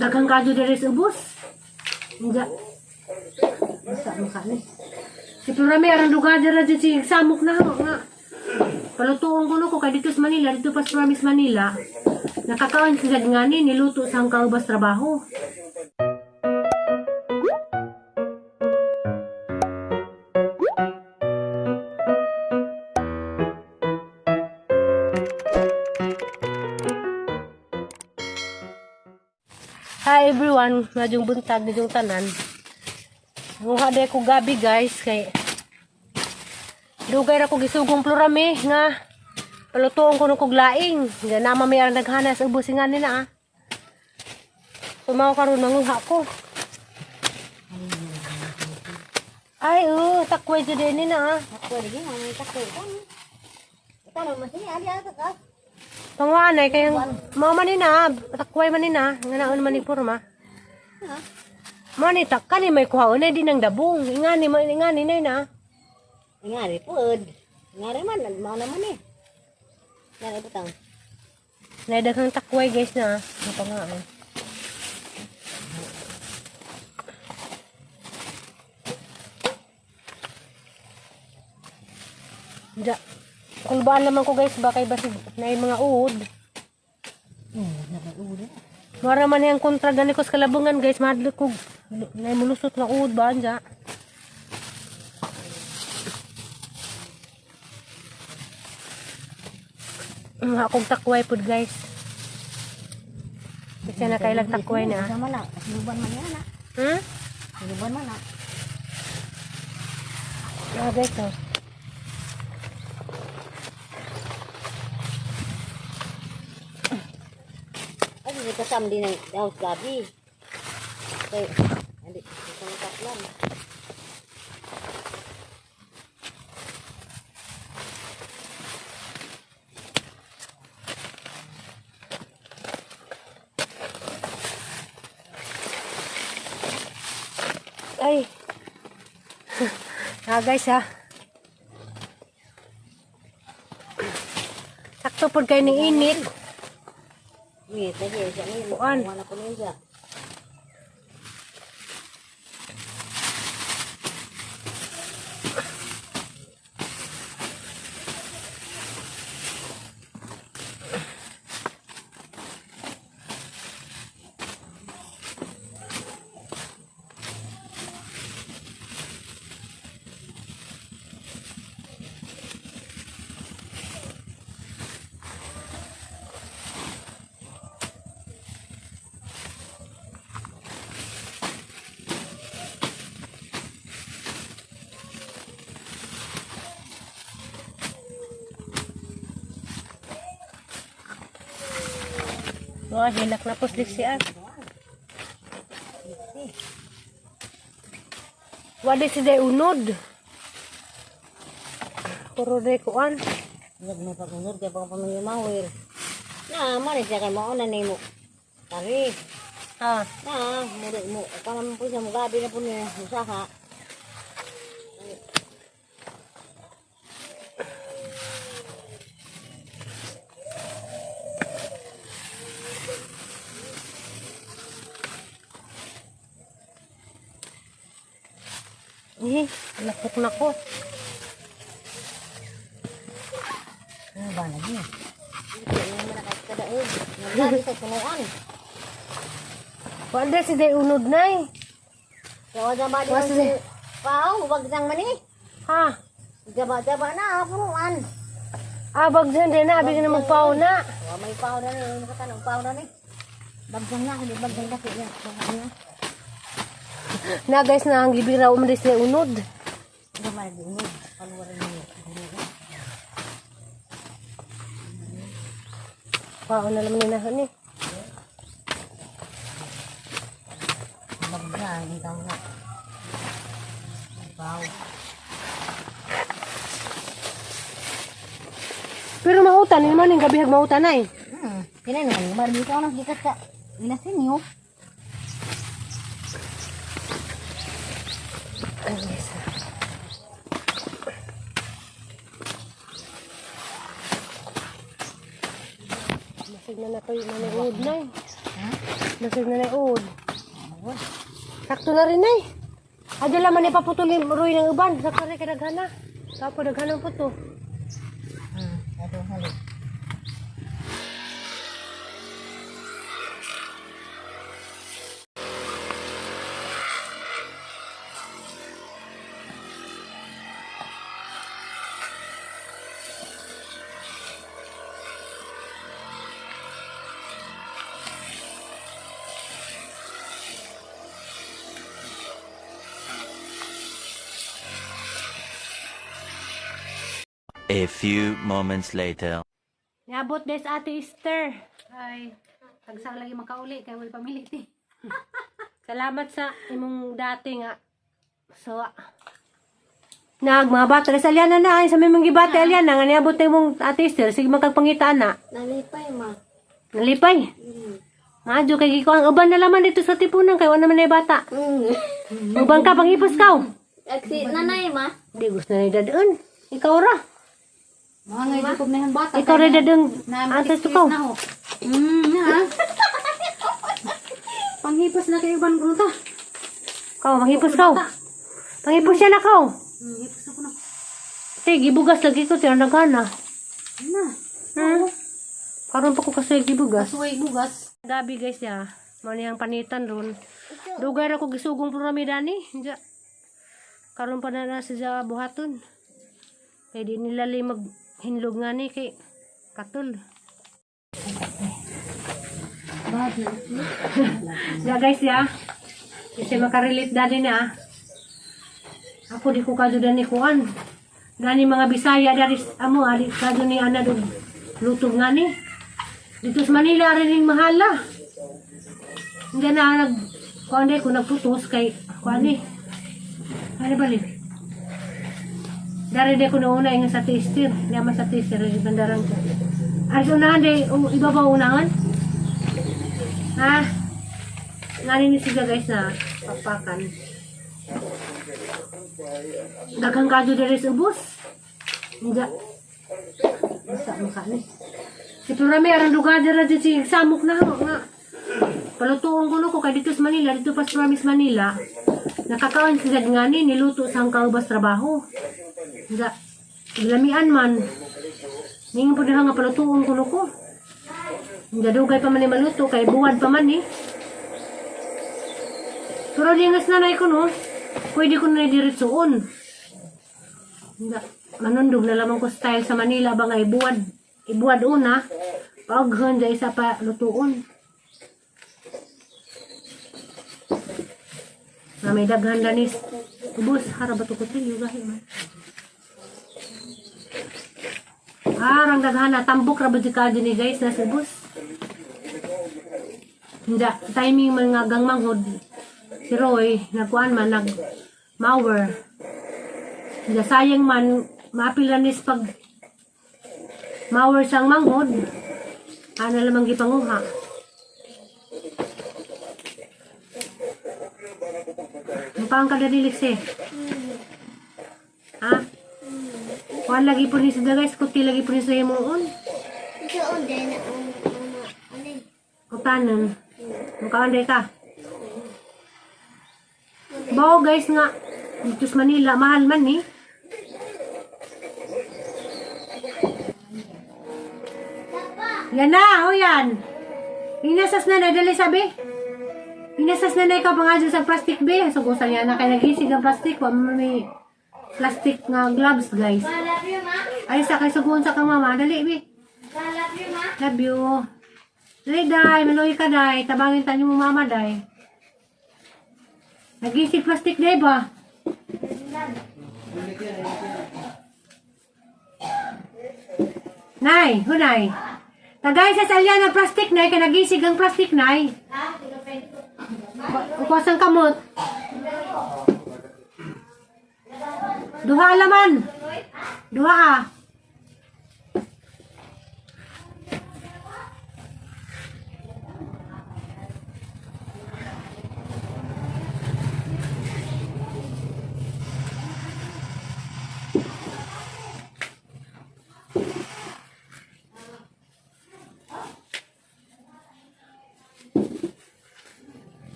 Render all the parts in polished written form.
Daghang kadyo diri sa ubos. Nga. Basta maka ni. Si Plurame aron lugar dira dyan si samok na ho nga. Palutuon ko no ko kay dito sa Manila, dito pa sa Promise Manila. Nakakaon si ngani niluto sa ang kaubas trabaho. Hi everyone, madyong buntag nidyong tanan. Nguha day ko gabi guys kay dugay ra ko gisugong plurame nga palutuon ko nung kog laing. Nga nama may arang naghana sa ubos nga nila ah. Tumaw karon manguha ko. Ay, oh, takway jud ni na ah. Takwe lagi, may takwe kan. Ito naman sini, ali ata ka. Panguha na kay mao man ni na, takway man ni na, nga naon man ni porma. Ha? Mao ni tak kani may kuhaon na di nang dabong. Ingani man ingani na na. Ngari pod. Ngari man, mao naman eh. Ngari butang. Naidaghang takway guys na. Ano pa nga eh. Da. Kulbaan naman ko guys, baka iba si na yung mga uod. Nag-uod. Mara man yung kontra gani ko sa kalabungan guys, madlo ko na mulusot nga uod ba anja. Akong takway pod guys. Kasi nakailag takway na. Sama na, sinuban man yan na. Hmm? Sinuban man na. Ah, guys, oh. Ay, di kasam din ang daos gabi. Kay, andi, isang taklan. Ay. Ah, guys, ah. Sakto pod kay ning init. Wait, lagi siya ni. Kuan. Wala ko niya. Wah, hilak na po siya. Wala si day unod. Puro day kuan. Wag mo pag-unod kay pang pamilya. Na, man siya kay mao na nimo. Tari. Ah, Na, muro mo. Para mo po siya mo gabi na po niya usaha. eh, lapok na ko. Ano ba lagi? Hindi mo na kahit kadaog. Naglabi sa punuan. Wala si day unod na eh. Kaya wag ba di Wala man si si Pao, wag sang mani. Ha? Jaba-jaba na punuan. Ah, bagsan din na, abi ka na magpauna. Wa may pao na ni, makatanong pao na ni. Bagsang na, hindi bagsang na kaya. Bagsang na. Na guys, na ang gibira mo si day unod. Hindi man unod. Paluwaran niyo. Pauna naman ni na ni. Bagsang, ikaw na. Pao. Pero mahutan, ni man yung gabi hag mahutan na eh. Kaya naman, marami ka nang gikat ka. Inasin niyo. Ay, yes. Masig na na to yung mga uod na eh. Ha? Lasag na na uod. Sakto na rin ay. Adyo laman ipaputol yung ruy ng uban. Sakto rin kay daghana. Kapo daghana ang puto. Ato halo. A few moments later. Niabot des Ate Esther. Ay, tagsa lagi makauli kay wala pamili ti. Salamat sa imong dati nga. So, nag mga bata sa Aliana na ay sa may mga gibati Aliana nga niabot na imong Ate Esther sige magkagpangitaan na. Nalipay ma. Nalipay. Maadyo kay giko ang uban na laman dito sa tipunan kay wala naman na bata. Uban ka panghipos ka. Aksi nanay ma. Di gusto na ni dadun. Ikaw ra. Mga nga yung na yung bata. Ikaw ra dadun. Na, Asa tukaw. na ho. Na. Panghipas na kayo ban ko ta. Kaw manghipos kaw. Panghipos siya na kaw. Hipas na ko na. Sige, gibugas lagi ko tiyan nagana. Na. Karon pa ko kasi gibugas. Suway bugas. Gabi guys ya. Mao niyang panitan ron. Dugay ra ko gisugong programi dani. Diya. Karon pa na na siya buhaton. Kay di nila li maghinlog nga ni kay katol. Ya guys ya. Kasi makarelate dani na. Ako di ko kadyo dani kuan. Gani mga Bisaya dari amo ali kadyo ni ana dog lutog nga ni. Dito sa Manila rin yung mahala. Hindi na nag kuan ko nagputos kay kuan ni. Ano ba libi? Dari di ko nauna yung sa taster. Hindi naman sa taster, yung bandaran ko. Ay, unahan di, iba ba unahan? Ha? Ngani ni siya guys na papakan. Daghang kadyo diri sa ubos. Hindi. Basta mukha ni. Si Plurame aran lugar dira di si samok na ho nga. Palutuon ko no ko kay dito sa Manila, dito pa sa Promise Manila. Nakakaon si Zed nga ni niluto sa ang kaubas trabaho. Nga lamian man. Ningon po nga palutuon ko no ko. Nga dugay pa man ni maluto kay buwad pa man ni. Pero di nga nanay ko no, pwede ko na diretsoon. Nga, manundog na lamang ko style sa Manila ba nga ibuwad, ibuwad una, paaghan da isa pa lutuon. Na may daghan danis. Ubos, hara ba to kutsilyo gahi man. Arang daghan na tambok ra ba di ka ni guys nasa ubos. Hindi, timing man nga gang manghod. Si Roy, nagkuan man, nag mower. Hindi, sayang man, maapilanis pag mower siyang manghod. Ano lamang gipanguha. Mukha ang kadadilik eh. Ha? Kuan lagi po ni sa guys, kuti lagi po ni sa himuon. Ito on din ang mama. Ano? Kutanan. Mukhaan ka. Bao guys nga, dito sa Manila, mahal man eh. Yan na, o yan. Inasas na na, dali sabi. Inasas na na ikaw pangadyo sa plastic be. Sugusan niya na kay nagisig ang plastic. Wa man may plastic nga gloves guys. Love you ma. Ay sa kay suguon sa kang mama, dali be. Love you ma. Love you. Dali, day. Maluhi ka, day. Tabangin tayo mo mama, day. Nag-isip plastic, day ba? Nay, hunay. Tagay sa salya ng plastic, nay. Kaya nag-isig ang plastic, nay. Ukwas ang kamot. Duha laman. Duha ah.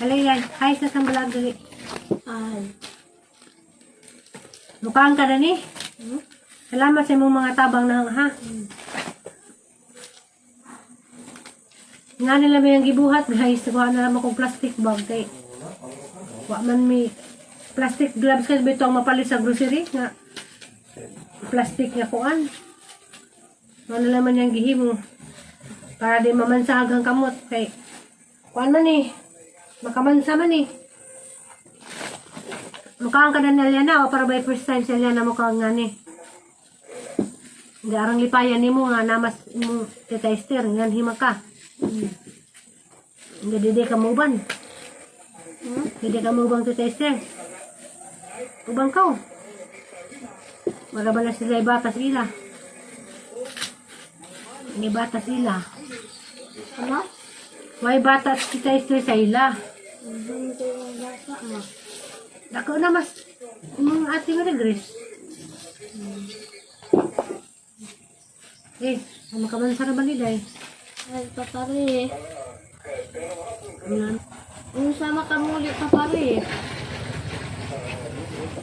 Dali yan. Hi sa sambalag dali. Ay. Mukaan ka na ni. Salamat sa imong mga tabang na ha. Nga nila may ang gibuhat guys, kuha na lang akong plastic bag kay wa man may plastic gloves kasi bitaw ang mapalit sa grocery nga plastic nga kuan. Ano na naman yung gihimo para di mamansahag ang kamot kay kuan man eh makamansa man eh. Mukhaan ka na ni Eliana o para by first time si Eliana mukha nga ni. Garang lipayan nimo nga namas mo Tita Esther ngan hima ka. Hindi didi ka muban. Didi ka mubang Tita Esther. Ubang ka oh. Wala ba na sila ibatas ila? Ni batas ila. Ano? Why batas Tita Esther sa ila? Hindi ko yung basa ma. Dako na mas mga ate mo ni Grace. Eh, ang makabansa na ba ni Day? Ay, papare. Ano? Unsa makamuli papare.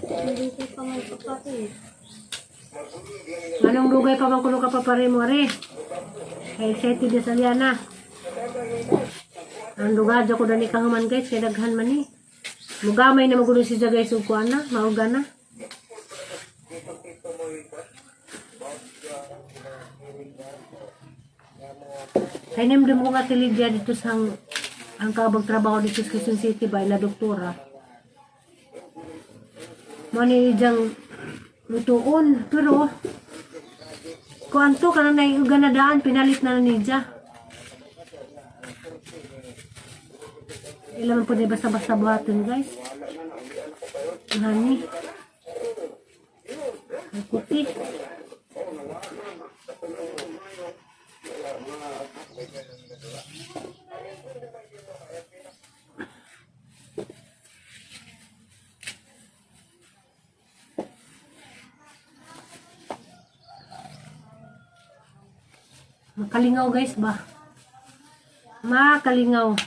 Hindi ko pa man papare. Anong lugay pa man kuno ka pa pare mo are? Kay excited na sa Liana. Ang lugar ko dani kahuman guys, kay daghan man ni. Mugamay na magulo si guys ug kuan na, mauga na. Kay nimdum ko nga si Lydia dito sa ang kabag trabaho dito sa Quezon City ba ila doktora. Mo ni ijang lutuon pero kuan to kanang naiuganadaan pinalit na na niya. Ilan man po na basta-basta buhaton guys. Nani. Ang kuti. Makalingaw guys ba? Makalingaw.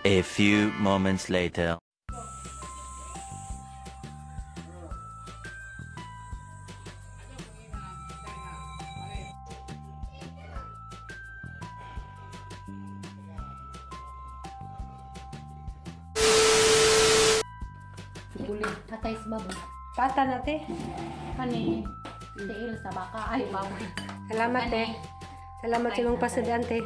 A few moments later. Patay sa baba. Pata na te. Kani tiil sa baka ay baboy. Salamat te. Salamat sa imong pasadaan te.